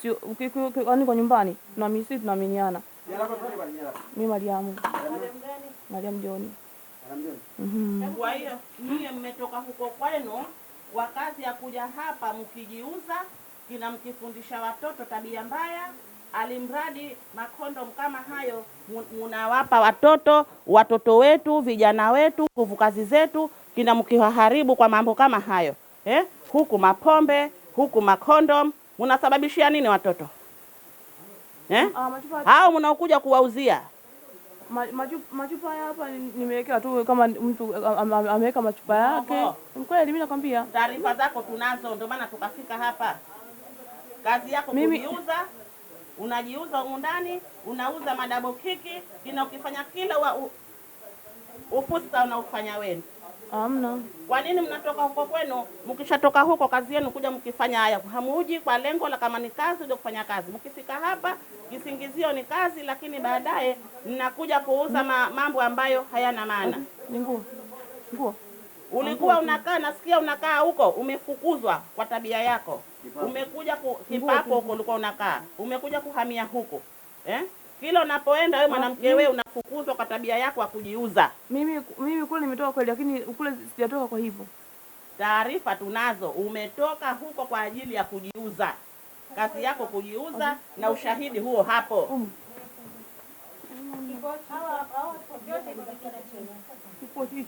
Sio yaani kwa nyumbani na sisi tunaaminiana. Mimi Mariamu. Mariamu Joni. Kwa hiyo nyie mmetoka huko kwenu kwa kazi ya kuja hapa mkijiuza, kina mkifundisha watoto tabia mbaya, alimradi makondom kama hayo munawapa watoto, watoto wetu, vijana wetu, nguvu kazi zetu, kina mkiwaharibu kwa mambo kama hayo eh? Huku mapombe, huku makondom, munasababishia nini watoto eh? Ah, machupa Hao mnaokuja kuwauzia machupa haya hapa nimewekea tu kama mtu ameweka machupa yake. Oho. Kweli mimi nakwambia. Taarifa zako tunazo, ndio maana tukafika hapa. Kazi yako kujiuza, unajiuza humu ndani, unauza madabo kiki, ina ukifanya kila ufusta unaofanya wenu. Hamna. Kwa nini mnatoka huko kwenu? Mkishatoka huko kazi yenu kuja mkifanya haya, hamuji kwa lengo la kama ni kazi ndio kufanya kazi. Mkifika hapa kisingizio ni kazi, lakini baadaye mnakuja kuuza mambo ambayo hayana maana. Ni nguo. Nguo. Ulikuwa unakaa, nasikia unakaa huko, umefukuzwa kwa tabia yako, umekuja Kipapo huko ulikuwa unakaa, umekuja kuhamia huko eh? Kila unapoenda wewe mwanamke, wewe unafukuzwa kwa tabia yako ya kujiuza. Mimi kule nimetoka kweli, lakini kule sijatoka kwa hivyo. Taarifa tunazo, umetoka huko kwa ajili ya kujiuza, kazi yako kujiuza, na ushahidi huo hapo. Kiko hicho.